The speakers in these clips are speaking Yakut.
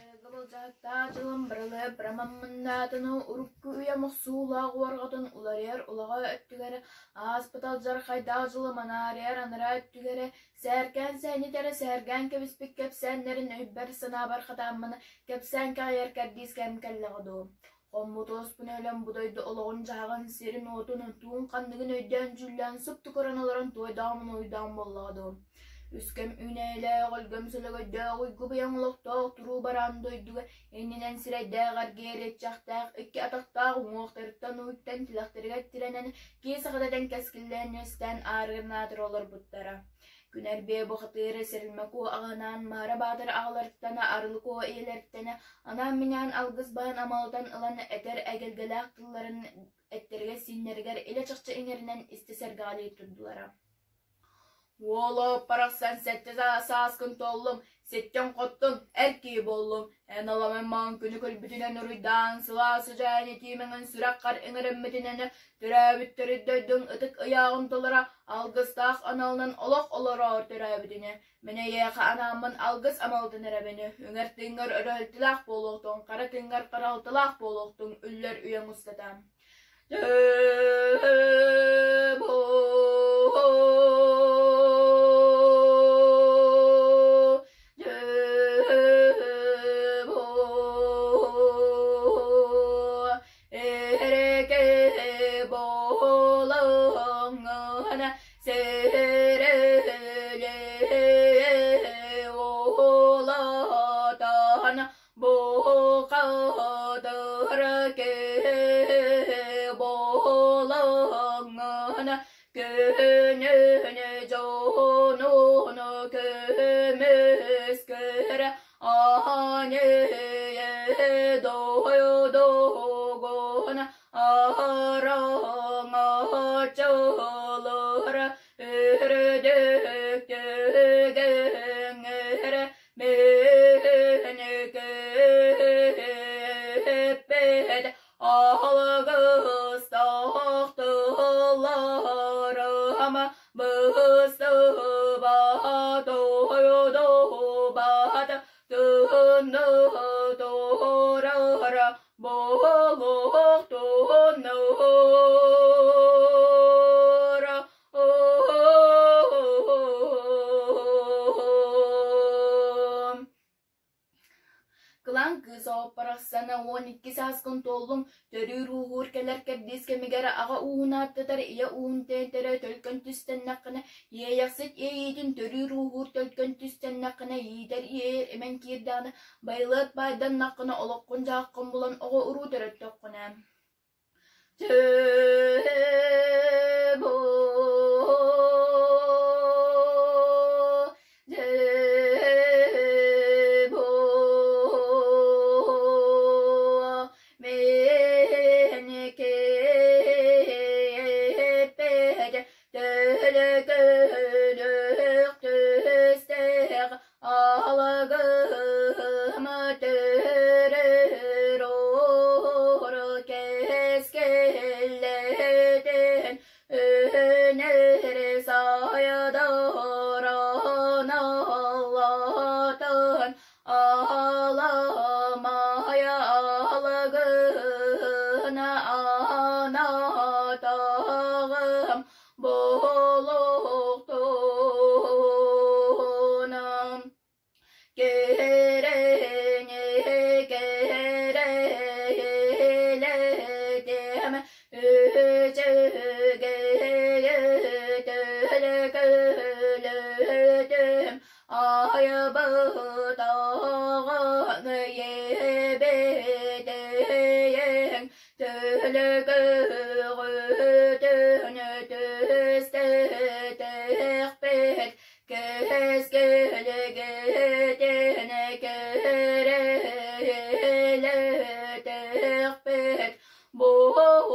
Быйылгы былдьаһыктаах дьылым барылы бырамаммыннаатыны урукку үйэм охсуулаах уорҕатын уларыйар улаҕа өттүгэр ааспыт алдьархайдаах дьылы манаарыйар анараа өттүгэр сээркээн сэһэнньит эрэ сэһэргээн кэбиспит кэпсээннэрин өйбөр-санаабар хатааммын кэпсээн кэҕийэр кэрдиис кэм кэллэҕэ дуу. Хоммут уоспун өлөн бу дойду олоҕун-дьаһаҕын, сирин-уотун, туун-ханныгын өйдөөн-дьүүллээн супту көрөн олорон туойдаҕым-уйдаҕым буоллаҕа дуу. Үс кэм үүнээйилээх, өлгөм сөлөгөйдөөх, уйгу-быйаҥ олохтоох туруу бараан дойдуга иннинэн сирэйдээх эргиэр иччэхтээх, икки атахтаах уҥуохтарыттан уйуттан тилэхтэригэр тирэнэн, киһи сахата дэн кэскиллээн үөстээн аарыгырнаатар олорбуттара. Күн эрбиэ бухатыыры Сэрилмэ Куо аҕанаан Маара Баатыр аҕаларыттан Арылы Куо ийэлэриттэн анаан-минээн алгыс баһын амалытан ылан этэр эгэлгэлээх тылларын эттэригэр-сииннэригэр илэ-чахчы иҥэринэн истэ сэргэҕэлии турдулара. Уолу барахсан сэттэ сааскын туоллум, ситтин-хоттун, эр киһи буоллум. Эн аламай маҥан күнү көрбүтүнэн уруйдаан, сылаас сыдьаайан итиимэҥин сүрэххэр иҥэриммитинэн төрөөбүт төрүт дойдуҥ ытык ыйааҕын толоро, алгыстаах аналынан олох олороор төрөөбүтүнэ. Мин эйиэхэ анааммын алгыс амалытын эрэбин, үҥэр тыыҥҥар өрөһөлтүлээх буолуохтуҥ, хара тыыҥҥар харалтылаах буолуохтуҥ, үллэр үйэҥ устата. Бухатыр киһи буолаҥҥын күнүн дьонун көмүскүр ааньыы дойдугун араҥаччылыр үрдүк түгэҥэр Мөөнүкүппүт алгыстаах тылларым быстыбат ойдубат тынны турар буолуохтуннар. Кылаан кыыс ооппарахсана 12 сааскын туоллуҥ, төрүүр-ууһуур кэлэр кэрдиис кэмигэр аҕа ууһун ааттатар ийэ ууһун тэйитэрэ төлкөн түстэннэххинэ, иэйэхсит иэйиитин төрүүр-ууһуур төлкөн түстэннэххинэ, иитэр иэйэр имэн киирдэҕинэ, байылыат баайданнаххына, олоххун-дьаһаххын булан оҕо-уруу төрөттөххүнэ Алагым төрөр кэскиллэтин өнөр сайдаран аллатын аламай алгын анатаҕым Буолуохтунам кэрэни кэрэһилэтиэм үчүгэйи төлкөлөтүм айбытаҕын иэбитэйиҥ Төлөкөҕүтүн түстэтэхпит, кэскилгитин кэрэһилэтэхпит буолуон.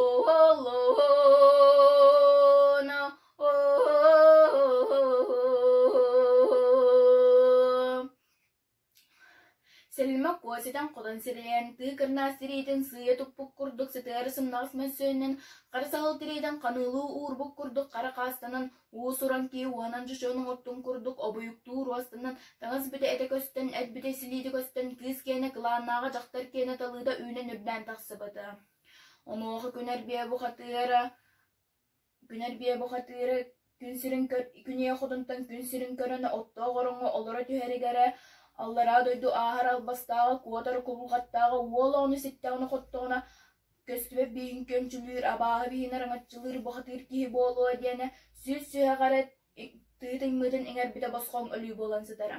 Сэлимэ куо ситэн-хотон сирэйэн, тыы кырнаас тириитин сыыйа туппут курдук сытыары сымнаҕас мөссүөнүн, хара саһыл тириитин ханыылыы уурбут курдук хара хаастанан, уус-уран киһи уонан чочуон оҥортун курдук обуйуктуу руостанан, таҥас бүтэ этэ көстөн, эт бүтэ силиитэ көстөн, кыыс киэнэ кылааннааҕа дьахтар киэнэ талыыта үүнэн үрдээн тахсыбыта. Онуоха күн эрбиэ бухатыыра Күн эрбиэ бухатыыра күн сирин күн ийэ хотунтан күн сирин көрөн оттоох ороҥҥо олоро түһэригэр аллараа дойду ааһар албастааҕа, куотар кубулҕаттааҕа уол оҕону ситтэҕинэ-хоттоҕуна көстүбэт бииһин күөмчүлүүр, абааһы бииһин араҥаччылыыр бухатыыр киһи буолуо диэнэ сүүс сүһэҕэ эрэ тыы тыймыытын иҥэрбитэ босхоҥ өлүү буолан сытара.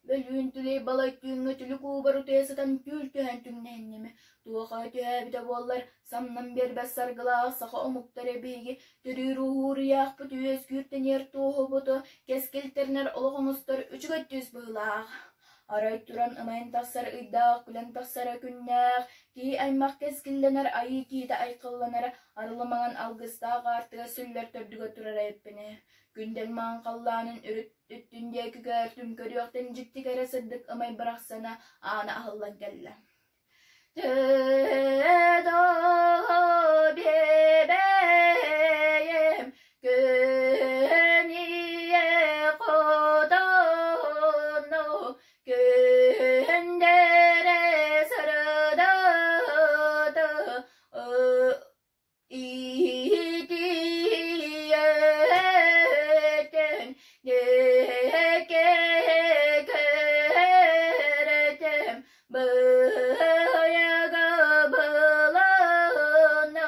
Бөлүүн түлэй балай түүҥҥү түлүк уубар утуйа сытан түүл түһэн түҥнэһинним. Туох эрэ түһээбитэ буоллар, самнан биэрбэт саргылаах саха омуктара биһиги төрүүр-ууһуур ыйаахпыт үөскүүр тэнийэр туоһубуту кэскил тэринэр олох оҥостор үчүгэй түс быһыылаах. Арай туран ымайан тахсар ыйдаах, күлэн тахсара күннээх, киһи аймах кэскиллэнэр, айыы киһитэ айхалланар, арылы маҥан алгыстаах аартыга сүллэр төрдүгэр турара эппинэ. Күндэл маҥан халлаанын үрүт Өттүн диэки көөртүм, көрүөхтэн дьикти кэрэ сырдык ымай бырахсана аана аһыллан кэллэ. Биэбэйим күн ийэ хотону күндэрэ сырдата Иитийэтин диэки кэрэтим быйага былааны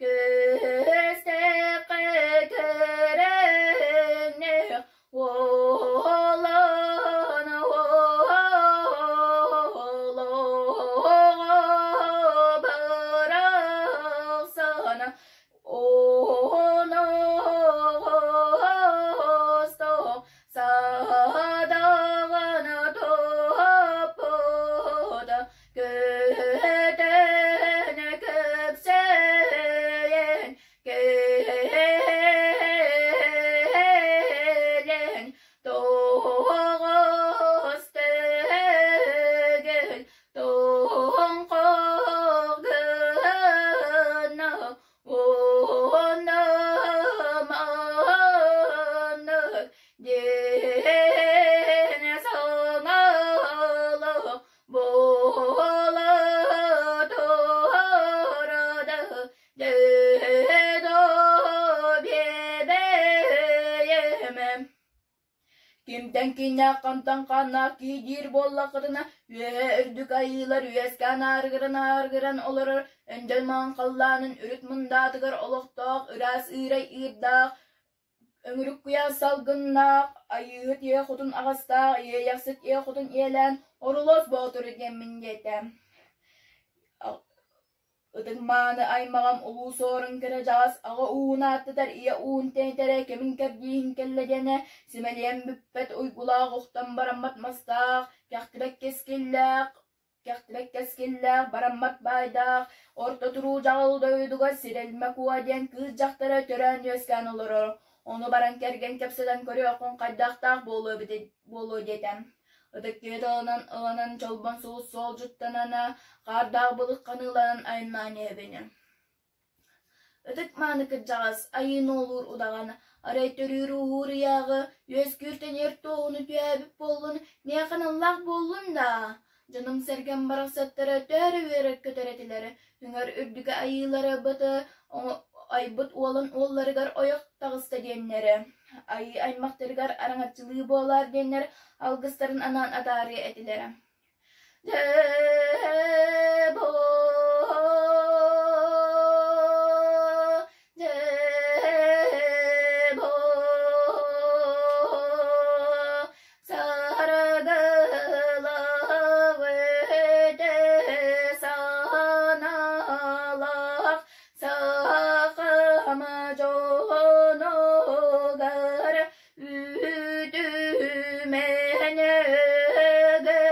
күстэххэ кэрэҥнэ уолан уолуоҕа барахсан оноҕосто садаҕын туппут көтөн көпсөйөн Кэлэн тоҕус төгүл тоҥхох гына уонум аннык диэн саҥалаах буола турда. Кимтэн киннээх хантан ханнаах киһи диир буоллаххытына, үөһэ үрдүк айыылар үөскээн аарыгыран-аарыгыран олорор өндөл маҥан халлаанын үрүт мундаатыгар олохтоох ыраас ыырай ыырдаах, өҥүрүк куйаас салгыннаах, айыыһыт ийэ хотун аҕастаах, иэйэхсит ийэ хотун ийэлээн Орулуос Боотуру диэммин диэтэ. Ытык-мааны аймаҕым Улуу Суорун кыра-дьаҕас аҕа ууһун ааттатар ийэ уун тэнитэрэ кэмин кэрдииһин кэллэ диэнэ симэлийэн бүппэт уйгулаах охтон бараммат мастаах, кэхтибэт кэскиллээх, кэхтибэт кэскиллээх, бараммат баайдаах, орто туруу дьаҕыл дойдуга Сирэлмэ Куо диэн кыыс дьахтара төрөөн-үөскээн олорор. Ону баран кэргэн кэпсэтэн көрүөххүн хайдахтаах буолуо эбитэ буолуо диэтэ. Ытык киһи тылынан ыланан чолбон сулус суолдьуттанана, хаардаах былыт ханыыланан айаннаан иһэбин. Ытык мааны кырдьаҕас, айыы нуолуур удаҕан, арай төрүүр ууһуур ыйааҕы, үөскүүр тэнийэр туоһуну түһээбит буоллун, миэхэ аналлаах буоллун даа? Дьонум-сэргэм барахсаттара төһө эрэ үөрэр-көтөр этилэр, үҥэр үрдүкү айыылара быты айбыт уолун уолларыгар ойох таҕыста диэннэрэ, айыы аймахтарыгар араҥаччылыы буолаар диэннэр алгыстарын анаан атаарыа этилэрэ. Дьэ бу дьэ бу Саргылаах өтө санаалаах сахам дьонугар үтүмэн өгө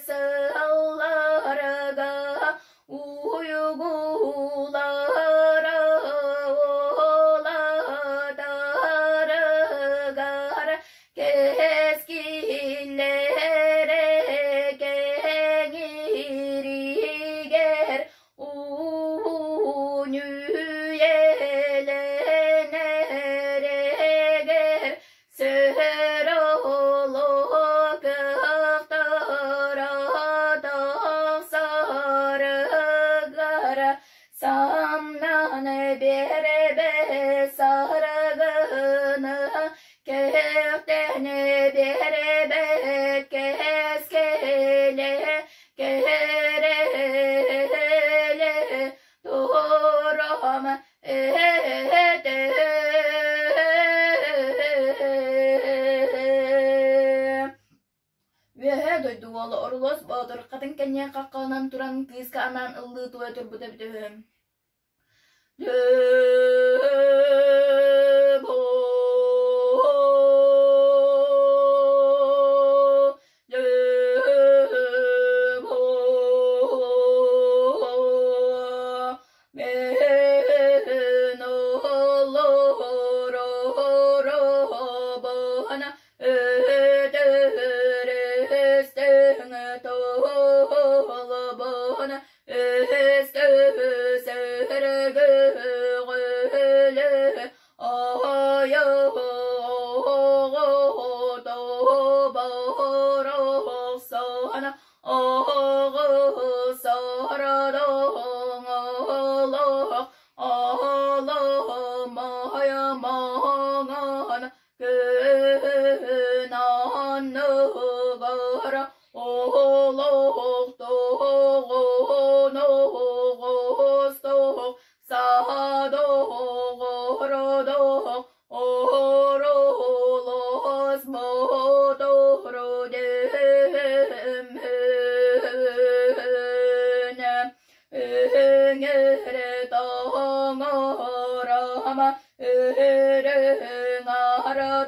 сылларга. Үөһээ дойду уола Орулуос Боотур хатыҥ кэннигэр хаххаланан туран кыыска анаан ыллыы туойа турбута эбитэ үһү. Күн анныгар олохтоҕун оҕустуох садоҕордох оролос мотор дөмһүнэ Өҥөрө тоҥором Өрөҥ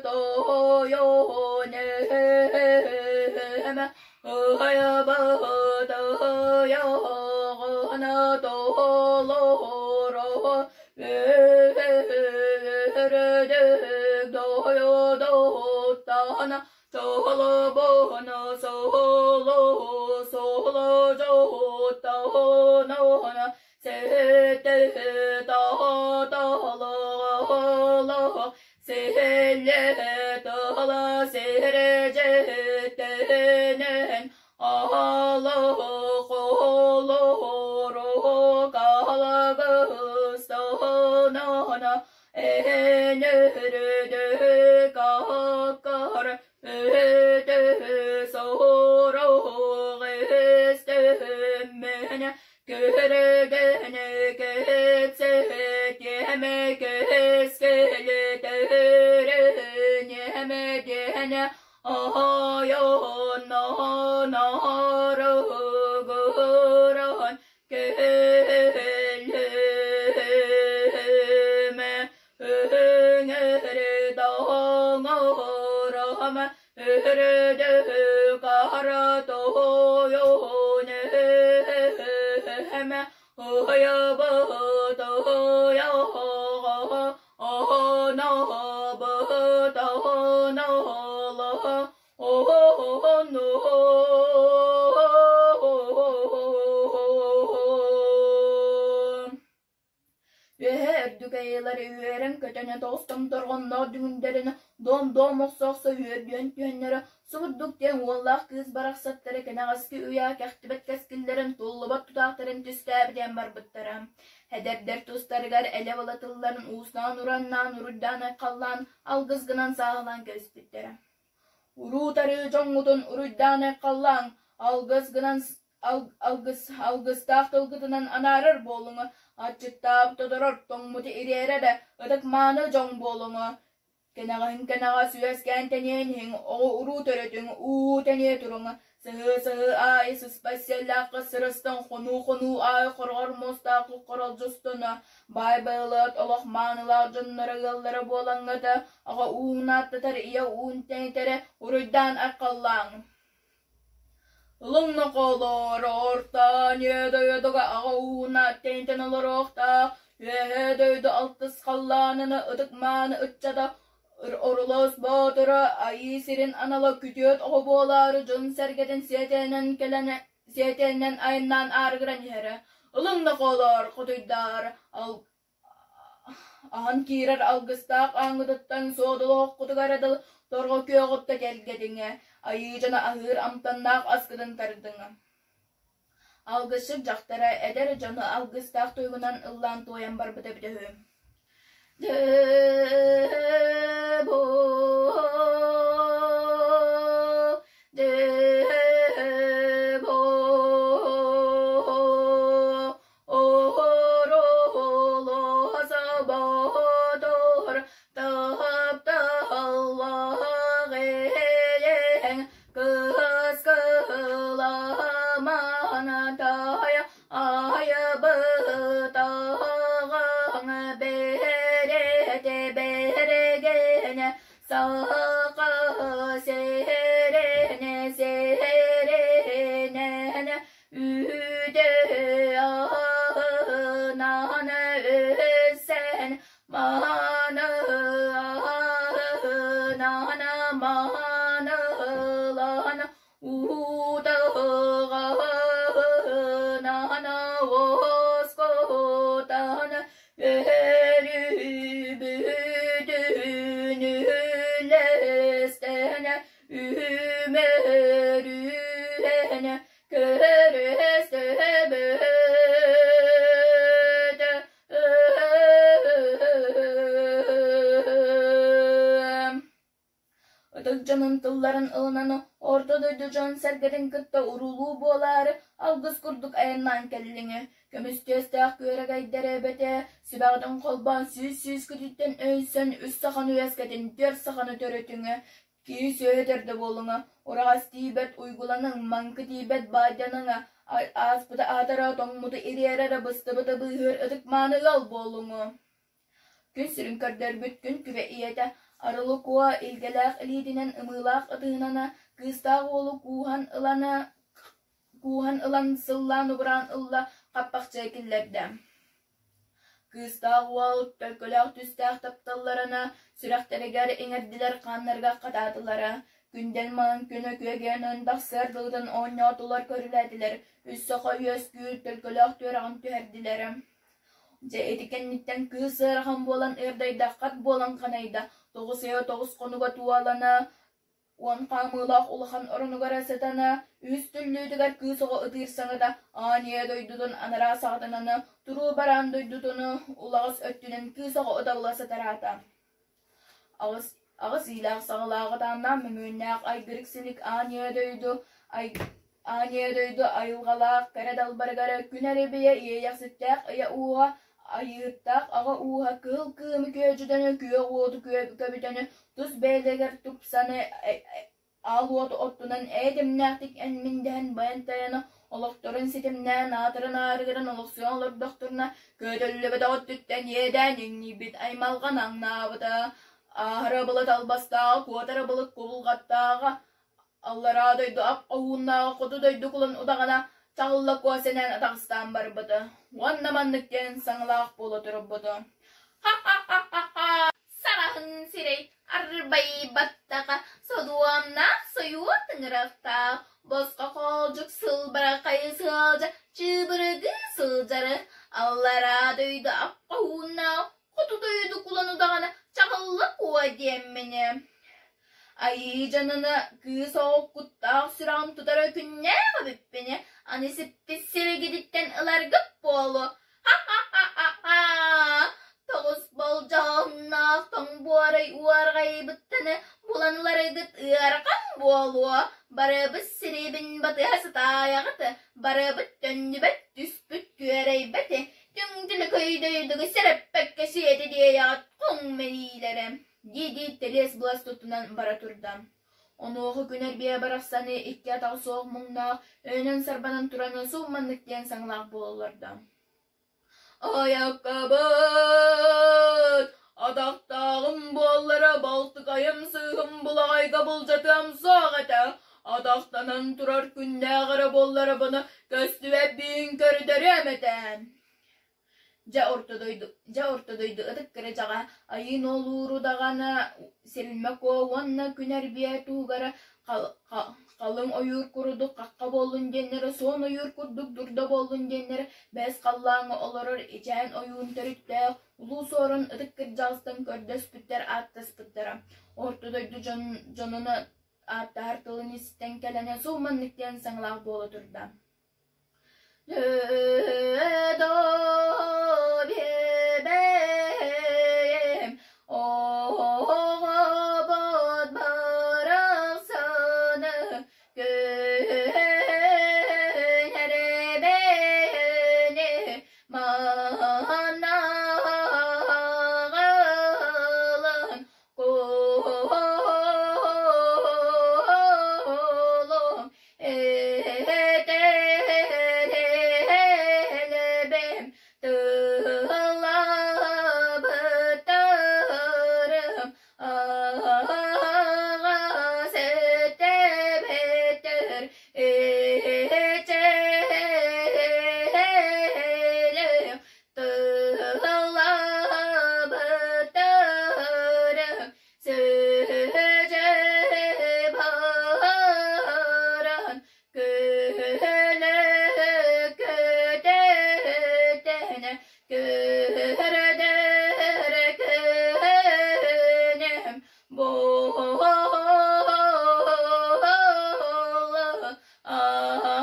тоойон өһөм Ыйбытыйаҕын толоро Өрдөк дойдуттан Солобон соло соло дьоттонон Сэллэ-тала сирдьиттэнэн Аллах-олору калгыстанан Энэрдэ каккар Өтө сороҕ истэммин Көргөн кэпсэтиэм кэскилтэриним диэн айаннаан арыгыран кэллим. Өҥөрдаҥарам өрдөк тоойон эһэм уйабытыйаҕа анаабытанаала Үөһэ үрдүк айыылар үөрэн-көтөн тоҕустан торҕонноох дүҥүрдэрин дом-дом охсо-охсо үөрдүөн түһэннэрэ субурдук диэн уоллаах кыыс барахсаттары кэнэҕэски үйэ кэхтибэт кэскиллэрин туллубат тутаахтарын түстээбитинэн барбыттара. Эдэрдэр тустарыгар элэ-была тылларын ууснаан-ураннаан уруйдаан-айхаллаан алгыс гынан сааһылаан кэбиспиттэрэ. Уруу-тарыы дьоҥҥутун уруйдаан-айхаллааҥ, алгыс гынан Алгыс, алгыстаах тылгытынан анаарар буолуҥа, аччыктаабыт тодорор, тоҥмуту ириэрэрэ, ытык-мааны дьоҥ буолуҥа. Кэнэҕэһин кэнэҕэс үөскээн тэниэн иһиҥ, оҕо-уруу төрөтүҥ, уу тэниэ туруҥ, сыһыы-сыһыы аайы сыспай сиэллээххэ сырыстыҥ, хонуу-хонуу аайы хороҕор муостаах хоролдьустун, баай байылыат олох маанылаах дьонноро ыаллара буолаҥҥыт, аҕа уун ааттатар, ийэ уун тэнитэрэ, уруйдаан архаллааҥ. Ылыҥнахолор ортаан үөдүйэдуга аҕа ууна тэнитэн олоруохтаах Үөһээ дойду алтыс халлаанын ытык-мааны ыччата Орулуос Боотура Айыы сирин анала күтүөт оҕо буолаары дьон-сэргэтин сиэтэнэн кэлэн сиэтэнэн айаннаан аарыгыран иһэрэ. Ылыҥнахолор хотуйдаар Аһан киирэр алгыстаах ааҥҥытыттан суодулуоххутугар дылы торҕо күөҕүттэ кэлгэтиҥэ, айыы дьоно аһыыр амтаннаах аскытын тардыҥа. Алгысчыт дьахтара эдэр дьону алгыстаах туйгунан ыллаан туойан барбыта эбитэ үһү. Оһоруолуоса тапталлаах эйэҥ кыыс Көрүстүбүт. Ытык дьонун тылларын ылынан орто дойду дьон-сэргэтин кытта уруулуу буолаары алгыс курдук айаннаан кэллиҥ. Көмүс түөстээх күөрэгэйдэрэ эбэтэ сүбэҕитин холбоон сүүс-сүүскүтүттэн өйсөн үс саханы үөскэтин, түөрт саханы төрөтүҥ. Киһи сүөһү төрдө буолуҥа, ураҕас тиийбэт уйгуланыҥ, маҥкы тиийбэт баайданыҥ, ааспыты аатара, тоҥмуту ириэрэрэ, быстыбыты быыһыыр ытык-мааны ыал буолуҥ. Күн сирин көрдөрбүт күн күбэ ийэтэ Арылы Куо илгэлээх илиитинэн ымыылаах ытыһынан кыыстаах уолу кууһан ылан сыллаан убураан ылла, хаппахчыга киллэрдэ. Кыыстаах уол төлкөлөөх түстээх тапталларына сүрэхтэригэр иҥэрдилэр, хааннарыгар хатаатылар. Күндэл маҥан күнэ күөгэйэн тахсыар дылытын оонньоотулар, көрүлээтилэр, үс саха үөскүүр төлкөлөөх түөрэҕин түһэрдилэр. Дьэ ити кэнниттэн кыыс ыарахан буолан ыырдайда, хат буолан ханайда, 9 ыйа 9 хонуга туолана, уон хаамыылаах улахан оронугар сытана, үһүс түллүүтүгэр кыыс оҕо ытыыр саҥата аан ийэ дойдутун анараа саҕатынаны, туруу бараан дойдутуну улаҕас өттүнэн кыыс оҕо ыталла сатараата. Аҕыс иилээх саҕалаах атааннаах мөҥүөннээх айгырык силик аан ийэ дойду аан ийэ дойду айылҕалаах кэрэ далбарыгар күн эрэ иэйэхситтээх ыйа ууга айыыттаах аҕа ууһа кыһыл кыымы күөдьүтэн күөх уоту көбүтэн тус бэйэлэригэр тупсаны аал уоту оттунан эйэ-дэмнээхтик эн-мин дэһэн байан-тайана олохторун ситимнээн аатыран аарыгыран олохсуйан олордохторуна көтөллүбэтэх өттүттэн иэдээн иҥнийбит аймалҕан аҥнаабыта ааһара былыт албастааҕа куотара былыт кубулҕаттааҕа аллараа дойду ап хоһууннааҕа хоту дойду кулун удаҕана чаҕылла куосэнэн атаҕастаан барбыта уонна маннык диэн саҥалаах буола турбута ха-ха-ха-ха Сараһын сирэй арбайбаттаҕа содуомнаах сойуо тыҥырахтаах босхо хоолдьук сылбарахай сыалдьа чыыбыргыы сылдьары аллараа дойду аппаһууннаах хоту дойду кулан удаҕана чаҕылла куо диэмминэ Айыы дьаныны кыыс оҕо куттаах сүрэҕин тутара күннээх эбиппинэ аны сиппит сиригититтэн ыларгыт буолуо Ха-ха-ха-ха! Тоҕус болдьоһуннаах тоҥ буорай уорҕайбыттаны булан ыларыгыт ыарахан буолуо. Барыбыт сирибин батыһа сатаайаҕыт, барыбыт төннүбэт, түспүт күөрэйбэт, түҥ-түлүкүй дойдуга сэрэппэккэ сиэтэ диэйэҕит хоҥ мэниилэрэ, дии-дии тэлиэс-былас туттунан бара турда. Онуоха күн эрбиэ барахсаны икки атаҕа суох муҥнаах, өйөнөн сарбанан туран суох маннык диэн саҥалаах буола олордо: «Айаккабыт! Атахтааҕым буоллара балтыкайым сыыһым былаҕайга былдьатыам суох этэ. Атахтанан турар күннээх эрэ буолларбына көстүбэппин көрдөрүөм этэ» Дьэ орто дойду ытык кырдьаҕа айыы нуолууру даҕаны Сэлимэ Куо уонна Күн Эрбиэ туһугар халыҥ ойуур курдук хахха буоллун диэннэрэ, суон ойуур курдук дурда буоллун диэннэрэ бэс халлааҥҥа олорор ичээн ойуун төрүттээх Улуу Суорун ытык кырдьаҕастан көрдөспүттэр ааттаспыттара. Орто дойду дьонун ааттаһар тылын истэн кэлэнэ сул маннык диэн саҥалаах буола турда. Биэбэм оҕобут барахсаны күн эрэ манаҕылын куолум Этэрэлэбэм тыллабыттарым аҕас этэбэттэр эчээлэм тыллабыттарым Сөөдьө баран көлө көтөтөн көрдөр көнөм буола.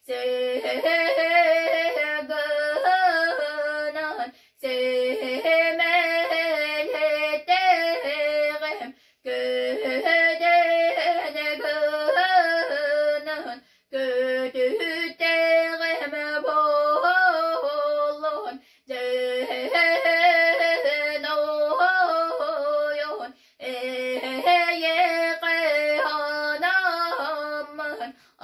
Сыгынан сэмэлэттэҕим көдөн гынан көтүттэҕим буоллун дьэн ойон эйэҕэ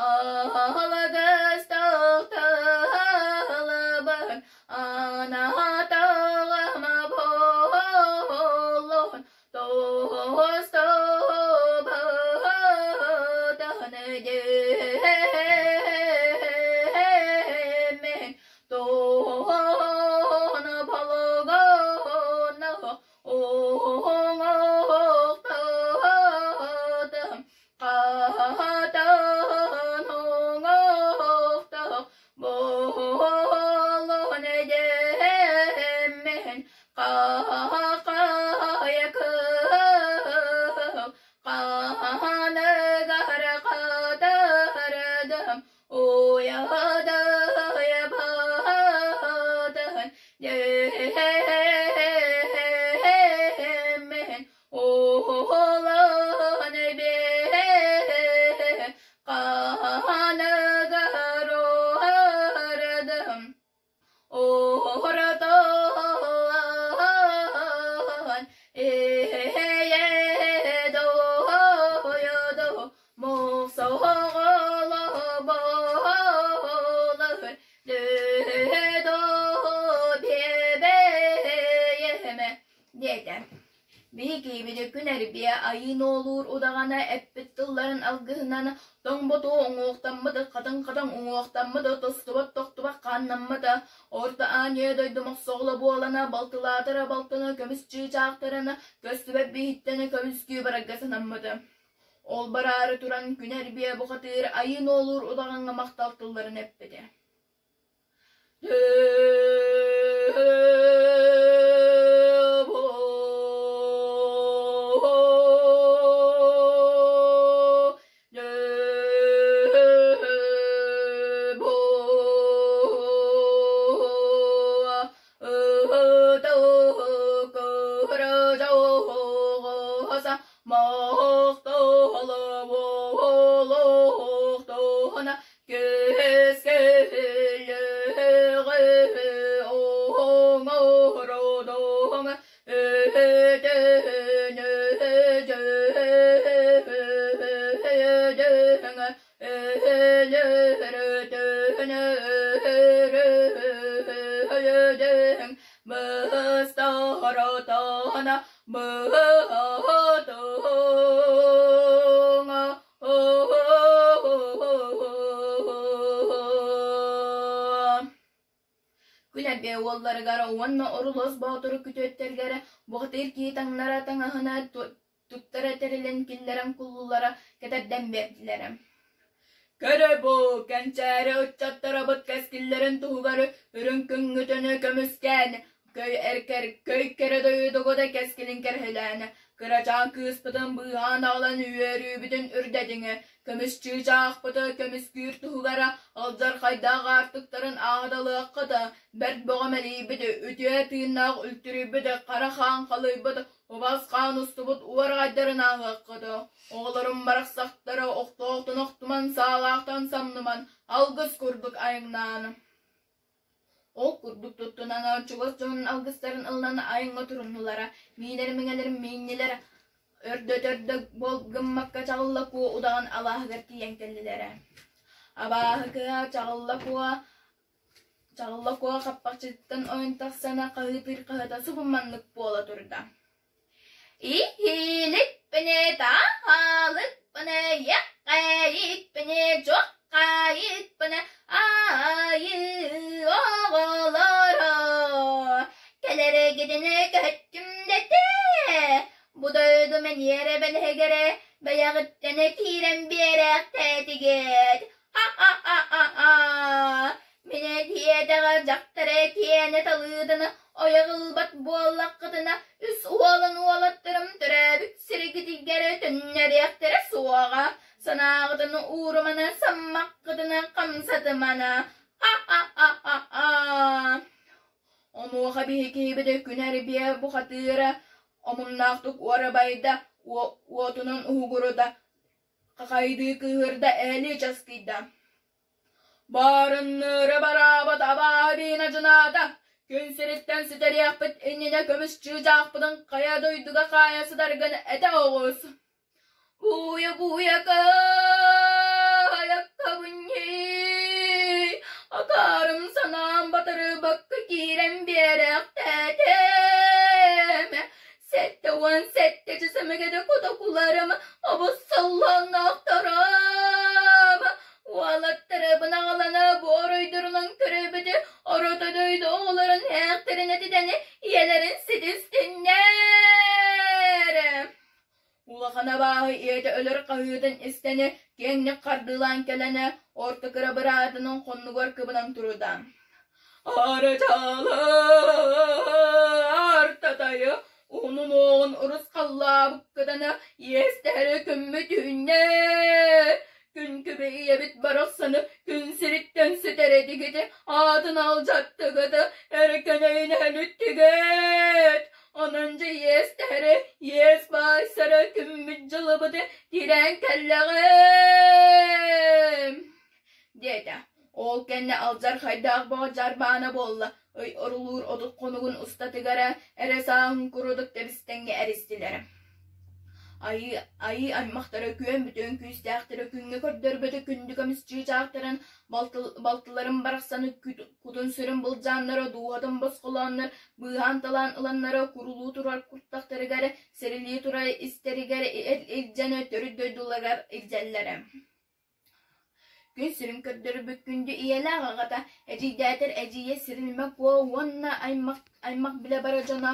Аһалагас тахталабын анаатаҕым буоллун тостубатан диэммин туон болгоно оҥоохтотум Хаһаатан уҥуохтаах буолуон диэммин хаһаайа кыыл хааныгар хатырдым уйадайбатын диэммин Уолан биэ ханыгар уһардым, уһуртан ийэ дойду мохсоҕоло буолар дойду биэбэйэмэ диэтэ. Биһи күн эрбиэ айыы нуолуур удаҕана эппит тылларын алгыһынан тоҥботуу уҥуохтаммыт, хатыҥ-хатыҥ уҥуохтаммыт, тостубат-тохтубат хааннаммыт, Орто Аанньа дойду мохсоҕоло буолана балтылаатара балтыны көмүс чыычаахтарын көстүбэт биһиттэн көмүскүү барарга санаммыт. Ол бараары туран күн эрбиэ бухатыыр айыы нуолуур удаҕаҥҥа махтал тылларын эппитэ. Кэскиллээҕи оҥородоҥ өтөнөдьөдөҥ өлөртөнөрөдөҥ быстаротон быһатыҥ Күн эргэ уолларыгар уонна Орулуос Боотуру күтүөттэригэр бухатыыр киһи таҥнара таҥаһына туттара тэрилин киллэрэн куллулара кэтэрдэн биэрдилэр. Көрө бу, кэнчээри ыччаттарабыт кэскиллэрин туһугар үрүҥ күҥҥүтүн көмүскээн, көй эркэр, көй кэрэ дойдугу да кэскилин кэрэһилээн, кырачаан кыыспытын быыһаан аҕалан үөрүүбүтүн үрдэтиҥ, көмүс чыычаахпыты көмүскүүр туһугар алдьархайдаах аартыктарын ааҕыталыаххыт, бэрт бөҕө мэлийбит, үтүө тыыннаах үлтүрүйбүт, хара хаан халыйбыт, убас хаан устубут уораҕайдарын ааһыаххыт, оҕолорум барахсахтары охтоохтон охтуман, саалаахтан самныман, алгыс курдук айаҥнаан Ол курдук туттунан, чугас дьонун алгыстарын ылынан айаҥҥа туруннулара, миинэр миҥэлэрин мииннилэр, өрдөтөрдө буол гыммакка Чаҕылла Куо удаҕан алааһыгар тиийэн кэллилэрэ. Абааһы кыһа Чаҕылла Куо Чаҕылла Куо хаппахчытыттан ойон тахсан хаһыытыыр хаһыта субу маннык буола турда: Иһиликпине, таһалыкпыне, иэххээйикпине, дьуоххаайыкпыне, аайы оҕолоро кэлэргитинэ көһөттүм дэтэ, бу дойду мэниэрэ бэлэһигэрэ бэйэҕиттэнэ киирэн биэрээхтээтигит. Ха-ха-ха-ха-ха! Мин этиэтэҕэ дьахтар этиэнэ талыытын ойох ылбат буоллаххытына, үс уолун уолаттарым төрөөбүт сиргитигэр төннөрүөхтэрэ суоҕа. Санааҕытын уурумана, саммаккытын хамсатымана, ха-ха-ха-ха-ха! Онуоха биһиги киһибит күн эрбиэ бухатыыра омуннаахтык уорабайда, уотунан уһугурда, хахайдыы кыыһырда, эһэлии часкыйда. Баарынныыра бараабат абааһы биһинэ дьанаата, күн сириттэн сүтэриэхпит иннинэ көмүс чыычаахпытын хайа дойдуга хаайа сытаргын этэ оҕус. Буйа-буйа каайаккабынньый, акаарым санаам батарыбакка киирэн биэрэхтээтим. 77 часамыгада котокуларым обуссаллааннаахтарым. Уолаттарыбын аҕалана буоройдорунан көрөбүтү орото дойду оҕолорун ээхтэрин этитэн ийэлэрин ситистиннэр. Улахан абааһы ийэтэ өлөр хаһыытын истэн, киэҥник хардыылаан кэлэн, орто кыра быраатынын хоннугар кыбынан турда. Арычаалар татайы уһун-уҥуоҕун урусхаллаабыккытына иэстэһэри күммүт үүннэ. Күн күбэй ийэбит барахсаны күн сириттэн сүтэрэдигит, аатын алдьаттыгыт, эркэн өйүнэһэн үттүгүт. Онон дьэ иэстэһэри, иэс баайсара күммүт дьылыбыт тирээн кэллэҕим диэтэ. Ол кэннэ алдьархайдаах бөҕө дьарбаана буолла, ый орулуур 30 хонугун устатыгар эрэ сааһын курдук тэбистэҥҥэ эристилэр. Айыы, айыы аймахтара күөн бүтүөн күүстээхтэрэ күҥҥэ көрдөрбөтө күндү көмүс чыычаахтарын балтыларын барахсаны кутун-сүрүн былдьааннара дууһатын босхолооннор быыһаан-талаан ыланнара курулуу турар куртахтарыгар сэрилии турар истэригэр илдьэн төрүт дойдуларыгар илдьэллэрэ. Күн сирин көрдөрбүт күндү ийэлээх аҕата, эдьиийдээтэр эдьиийэ Сирилмэ Куо уонна аймах, аймах билэ бара дьоно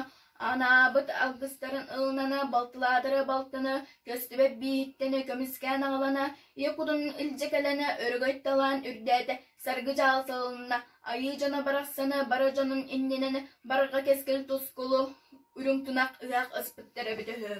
анаабыт алгыстарын ылынана, балтылаатары балтыны көстүбэт бииһиттэн көмүскээн аҕалана, ийэ кутун илдьэ кэлэнэ өрөгөй талаан үрдээтэ, саргы дьаал салынна, айыы дьоно барахсаны бары дьонун иннинэн барҕа кэскил тускулу үрүҥ тунах ыһыах ыспыттар эбит үһү.